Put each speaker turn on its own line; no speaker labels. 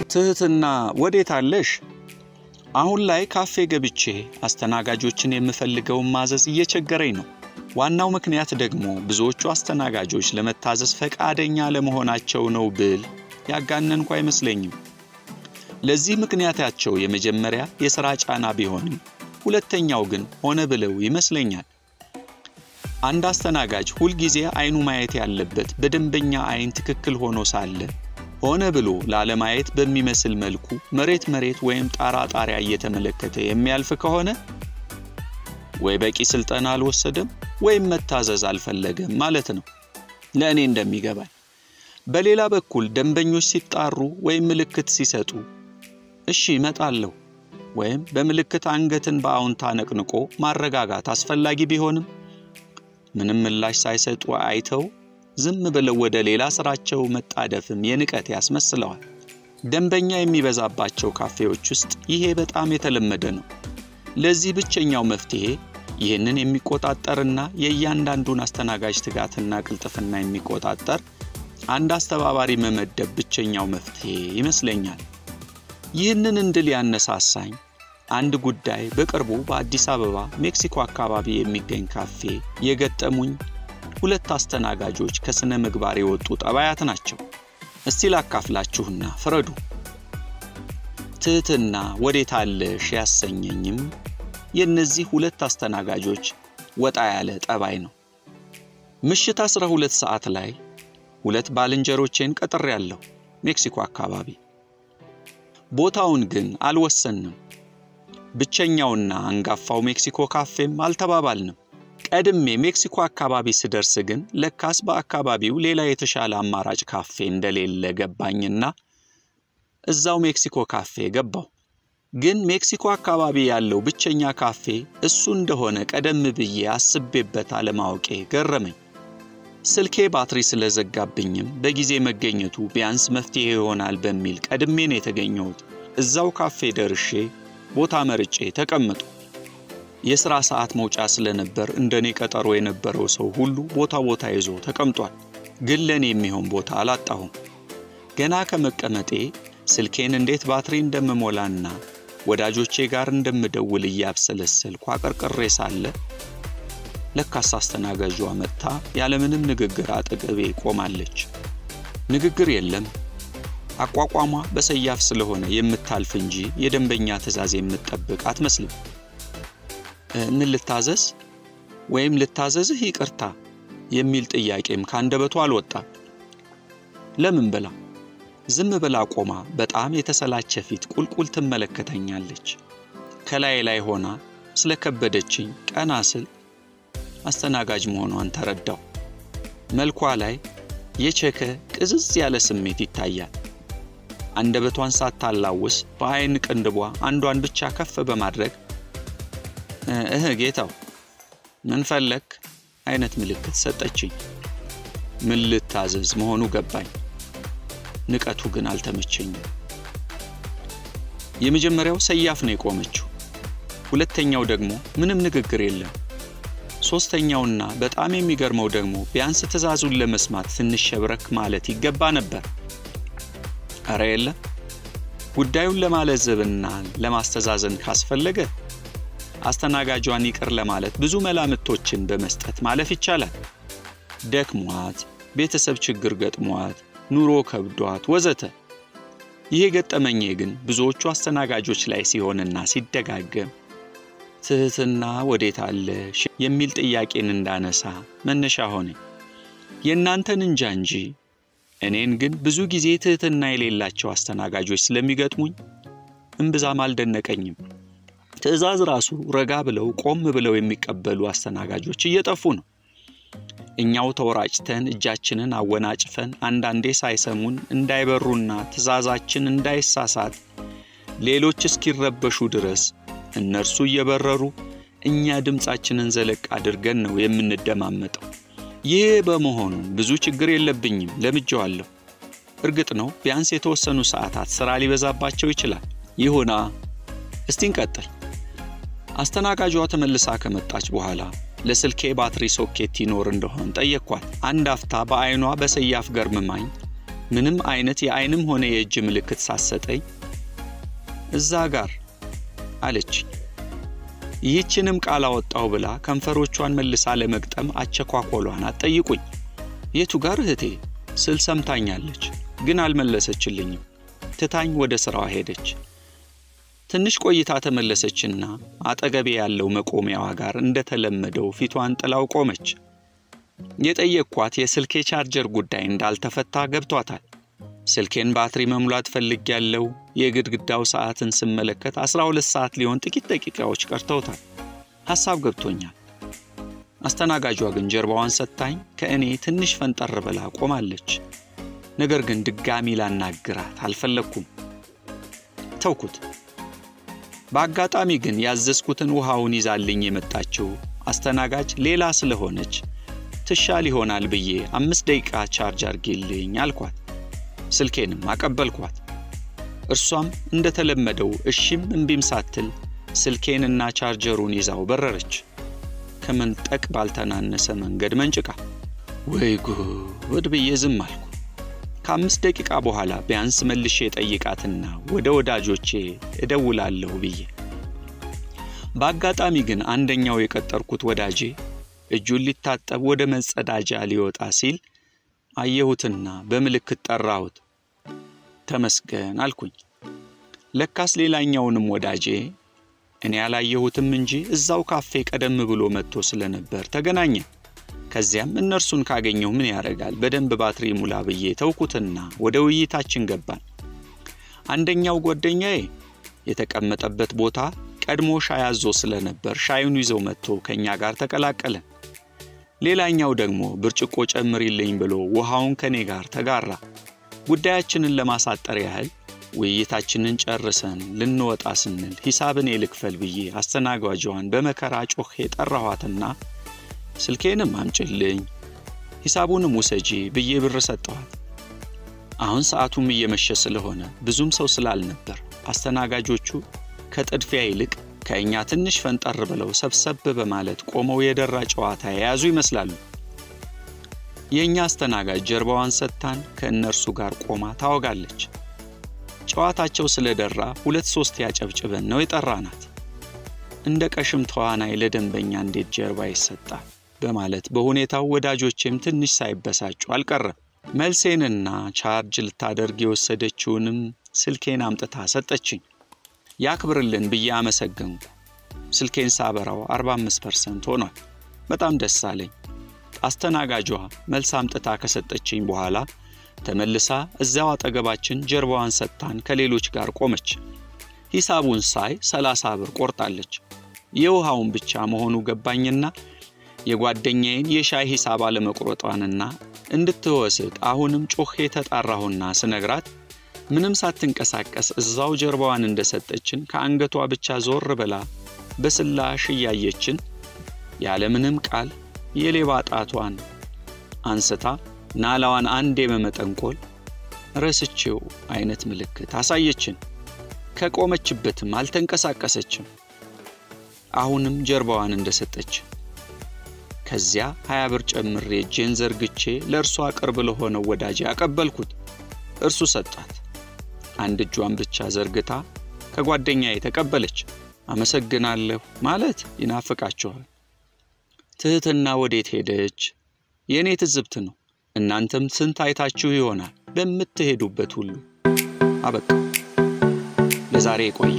ትህትና ወዴት አለሽ? አሁን ላይ ካፌ ገብቼ አስተናጋጆችን የምፈልገውን ማዘዝ እየቸገረኝ ነው። ዋናው ምክንያት ደግሞ ብዙዎቹ አስተናጋጆች ለመታዘዝ ፈቃደኛ ለመሆናቸው ነው ብል ያጋነንኩ አይመስለኝም። ለዚህ ምክንያታቸው የመጀመሪያ የሥራ ጫና ቢሆንም ሁለተኛው ግን ሆነ ብለው ይመስለኛል። አንድ አስተናጋጅ ሁል ጊዜ አይኑ ማየት ያለበት በደንበኛ አይን ትክክል ሆኖ ሳለ ሆነ ብሎ ላለማየት በሚመስል መልኩ መሬት መሬት ወይም ጣራ ጣሪያ እየተመለከተ የሚያልፍ ከሆነ ወይ በቂ ስልጠና አልወሰደም ወይም መታዘዝ አልፈለገም ማለት ነው፣ ለእኔ እንደሚገባኝ። በሌላ በኩል ደንበኞች ሲጣሩ ወይም ምልክት ሲሰጡ እሺ እመጣለሁ ወይም በምልክት አንገትን በአዎንታ ነቅንቆ ማረጋጋት አስፈላጊ ቢሆንም ምንም ምላሽ ሳይሰጡ አይተው ዝም ብለው ወደ ሌላ ስራቸው መጣደፍም የንቀት ያስመስለዋል። ደንበኛ የሚበዛባቸው ካፌዎች ውስጥ ይሄ በጣም የተለመደ ነው። ለዚህ ብቸኛው መፍትሄ ይህንን የሚቆጣጠርና የእያንዳንዱን አስተናጋጅ ትጋትና ቅልጥፍና የሚቆጣጠር አንድ አስተባባሪ መመደብ ብቸኛው መፍትሄ ይመስለኛል። ይህንን እንድል ያነሳሳኝ አንድ ጉዳይ በቅርቡ በአዲስ አበባ ሜክሲኮ አካባቢ የሚገኝ ካፌ የገጠሙኝ ሁለት አስተናጋጆች ከስነ ምግባር የወጡ ጠባያት ናቸው። እስቲ ላካፍላችሁና ፍረዱ። ትህትና ወዴት አለሽ ያሰኘኝም የእነዚህ ሁለት አስተናጋጆች ወጣ ያለ ጠባይ ነው። ምሽት 12 ሰዓት ላይ ሁለት ባልንጀሮቼን ቀጥሬያለሁ ሜክሲኮ አካባቢ። ቦታውን ግን አልወሰንም። ብቸኛውና አንጋፋው ሜክሲኮ ካፌም አልተባባልንም። ቀድሜ ሜክሲኮ አካባቢ ስደርስ ግን ለካስ በአካባቢው ሌላ የተሻለ አማራጭ ካፌ እንደሌለ ገባኝና እዛው ሜክሲኮ ካፌ ገባው። ግን ሜክሲኮ አካባቢ ያለው ብቸኛ ካፌ እሱ እንደሆነ ቀደም ብዬ አስቤበት አለማወቄ ገረመኝ። ስልኬ ባትሪ ስለዘጋብኝም በጊዜ መገኘቱ ቢያንስ መፍትሄ ይሆናል በሚል ቀድሜ ነው የተገኘሁት። እዛው ካፌ ደርሼ ቦታ መርጬ ተቀመጥኩ። የሥራ ሰዓት መውጫ ስለነበር እንደኔ ቀጠሮ የነበረው ሰው ሁሉ ቦታ ቦታ ይዞ ተቀምጧል። ግን ለኔ የሚሆን ቦታ አላጣሁም። ገና ከመቀመጤ ስልኬን እንዴት ባትሪ እንደምሞላና ወዳጆቼ ጋር እንደምደውል እያብሰለሰልኩ አቀርቅሬ ሳለ ለካስ አስተናጋጇ መጥታ ያለምንም ንግግር አጠገቤ ቆማለች። ንግግር የለም። አቋቋሟ በሰያፍ ስለሆነ የምታልፍ እንጂ የደንበኛ ትዕዛዝ የምትጠብቅ አትመስልም። ምን ልታዘዝ ወይም ልታዘዝህ ይቅርታ የሚል ጥያቄም ካንደበቷ አልወጣም። ለምን ብላ ዝም ብላ ቆማ በጣም የተሰላቸ ፊት ቁልቁል ትመለከተኛለች። ከላይ ላይ ሆና ስለከበደችኝ ቀና ስል አስተናጋጅ መሆኗን ተረዳው። መልኳ ላይ የቸከ ቅዝዝ ያለ ስሜት ይታያል። አንደበቷን ሳታላውስ በአይን ቅንድቧ አንዷን ብቻ ከፍ በማድረግ እህ ጌታው ምን ፈለክ አይነት ምልክት ሰጠችኝ። ምን ልታዘዝ መሆኑ ገባኝ። ንቀቱ ግን አልተመቸኝም። የመጀመሪያው ሰያፍ ነው የቆመችው። ሁለተኛው ደግሞ ምንም ንግግር የለም። ሶስተኛውና በጣም የሚገርመው ደግሞ ቢያንስ ትዕዛዙን ለመስማት ትንሽ ሸብረክ ማለት ይገባ ነበር። ኧረ የለም። ጉዳዩን ለማለዘብና ለማስተዛዘን ካስፈለገ አስተናጋጇን ይቅር ለማለት ብዙ መላምቶችን በመስጠት ማለፍ ይቻላል። ደክሟት፣ ቤተሰብ ችግር ገጥሟት፣ ኑሮ ከብዷት ወዘተ። ይሄ ገጠመኝ ግን ብዙዎቹ አስተናጋጆች ላይ ሲሆንና ሲደጋገም ትህትና ወዴት አለሽ የሚል ጥያቄን እንዳነሳ መነሻ ሆነ። የእናንተን እንጃ እንጂ እኔን ግን ብዙ ጊዜ ትህትና የሌላቸው አስተናጋጆች ስለሚገጥሙኝ እምብዛም አልደነቀኝም። ትዕዛዝ ራሱ ረጋ ብለው ቆም ብለው የሚቀበሉ አስተናጋጆች እየጠፉ ነው። እኛው ተወራጭተን እጃችንን አወናጭፈን አንዳንዴ ሳይሰሙን እንዳይበሩና ትዕዛዛችን እንዳይሳሳት ሌሎች እስኪረበሹ ድረስ እነርሱ እየበረሩ እኛ ድምጻችንን ዘለቅ አድርገን ነው የምንደማመጠው። ይህ በመሆኑ ብዙ ችግር የለብኝም፣ ለምጄዋለሁ። እርግጥ ነው ቢያንስ የተወሰኑ ሰዓታት ስራ ሊበዛባቸው ይችላል። ይሁና፣ እስቲ እንቀጥል። አስተናጋጇ ተመልሳ ከመጣች በኋላ ለስልኬ ባትሪ ሶኬት ይኖር እንደሆን ጠየቅኳት። አንድ አፍታ በአይኗ በሰያፍ ገርምማኝ ምንም አይነት የአይንም ሆነ የእጅ ምልክት ሳትሰጠኝ እዛ ጋር አለች። ይህችንም ቃል አወጣው ብላ ከንፈሮቿን መልሳ ለመግጠም አቸኳኮሏን አትጠይቁኝ። የቱ ጋር እህቴ ስል ሰምታኛለች፣ ግን አልመለሰችልኝም። ትታኝ ወደ ስራዋ ሄደች። ትንሽ ቆይታ ተመለሰችና አጠገቤ ያለው መቆሚያዋ ጋር እንደተለመደው ፊቷን ጥላው ቆመች። የጠየቅኳት የስልኬ ቻርጀር ጉዳይ እንዳልተፈታ ገብቷታል። ስልኬን ባትሪ መሙላት ፈልጌያለሁ። የግድግዳው ሰዓትን ስመለከት 12 ሰዓት ሊሆን ጥቂት ደቂቃዎች ቀርተውታል። ሐሳብ ገብቶኛል። አስተናጋጇ ግን ጀርባዋን ሰጥታኝ ከእኔ ትንሽ ፈንጠር ብላ ቆማለች። ነገር ግን ድጋሚ ላናግራት አልፈለኩም። ተውኩት። በአጋጣሚ ግን ያዘዝኩትን ውሃውን ይዛልኝ የመጣችው አስተናጋጅ ሌላ ስለሆነች ትሻል ይሆናል ብዬ 5 ደቂቃ ቻርጅ አድርጊልኝ አልኳት። ስልኬንም አቀበልኳት። እርሷም እንደተለመደው እሺም እምቢም ሳትል ስልኬንና ቻርጀሩን ይዛው በረረች። ከመንጠቅ ባልተናነሰ መንገድ መንጭቃ። ወይ ጉድ ብዬ ዝም አልኩ። ከ5 ደቂቃ በኋላ ቢያንስ መልሼ ጠይቃትና ወደ ወዳጆቼ እደውላለሁ ብዬ። በአጋጣሚ ግን አንደኛው የቀጠርኩት ወዳጄ እጁን ሊታጠብ ወደ መጸዳጃ ሊወጣ ሲል አየሁትና በምልክት ጠራሁት። ተመስገን አልኩኝ። ለካስ ሌላኛውንም ወዳጄ እኔ ያላየሁትም እንጂ እዛው ካፌ ቀደም ብሎ መጥቶ ስለነበር ተገናኘን። ከዚያም እነርሱን ካገኘው ምን ያደርጋል በደንብ ባትሪ ሙላ ብዬ ተውኩትና ወደ ውይይታችን ገባን። አንደኛው ጓደኛዬ የተቀመጠበት ቦታ ቀድሞ ሻይ አዞ ስለነበር ሻዩን ይዞ መጥቶ ከኛ ጋር ተቀላቀለ። ሌላኛው ደግሞ ብርጭቆ ጨምሪልኝ ብሎ ውሃውን ከኔ ጋር ተጋራ። ጉዳያችንን ለማሳጠር ያህል ውይይታችንን ጨርሰን ልንወጣ ስንል ሂሳብን ልክፈል ብዬ አስተናጋጇን በመከራ ጮኼ ጠራኋትና ስልኬንም አምጪልኝ ሂሳቡንም ውሰጂ ብዬ ብር ሰጠኋት። አሁን ሰዓቱም እየመሸ ስለሆነ ብዙም ሰው ስላልነበር አስተናጋጆቹ ከጥድፊያ ይልቅ ከእኛ ትንሽ ፈንጠር ብለው ሰብሰብ በማለት ቆመው የደራ ጨዋታ የያዙ ይመስላሉ። የኛ አስተናጋጅ ጀርባዋን ሰጥታን ከእነርሱ ጋር ቆማ ታወጋለች። ጨዋታቸው ስለደራ 2-3 ያጨብጭበን ነው የጠራናት። እንደ ቀሽም ተዋናይ ለደንበኛ እንዴት ጀርባ ይሰጣል በማለት በሁኔታው ወዳጆቼም ትንሽ ሳይበሳጩ አልቀረም። መልሴንና ቻርጅ ልታደርግ የወሰደችውንም ስልኬን አምጥታ ሰጠችኝ። ያክብርልን ብዬ አመሰገንኩ። ስልኬን ሳበራው 45% ሆኗል። በጣም ደስ አለኝ። አስተናጋጇ መልስ አምጥታ ከሰጠችኝ በኋላ ተመልሳ እዛው አጠገባችን ጀርባዋን ሰጥታን ከሌሎች ጋር ቆመች። ሂሳቡን ሳይ 30 ብር ቆርጣለች። የውሃውን ብቻ መሆኑ ገባኝና የጓደኛዬን የሻይ ሂሳብ አለመቁረጧንና እንድትወስድ አሁንም ጮኼ ተጣራሁና ስነግራት ምንም ሳትንቀሳቀስ እዛው ጀርባዋን እንደሰጠችን ከአንገቷ ብቻ ዞር ብላ በስላሽ እያየችን ያለምንም ቃል የሌባ ጣቷን አንስታ ናላዋን አንዴ በመጠንቆል ረስቼው አይነት ምልክት አሳየችን። ከቆመችበትም አልተንቀሳቀሰችም። አሁንም ጀርባዋን እንደሰጠች። ከዚያ 20 ብር ጨምሬ እጄን ዘርግቼ ለእርሷ ቅርብ ለሆነው ወዳጄ አቀበልኩት። እርሱ ሰጣት። አንድ እጇን ብቻ ዘርግታ ከጓደኛዬ ተቀበለች። አመሰግናለሁ ማለት ይናፍቃችኋል። ትህትና ወዴት ሄደች? የኔ ትዝብት ነው። እናንተም ስንት አይታችሁ ይሆናል በምትሄዱበት ሁሉ። አበቃ። ለዛሬ ቆየ።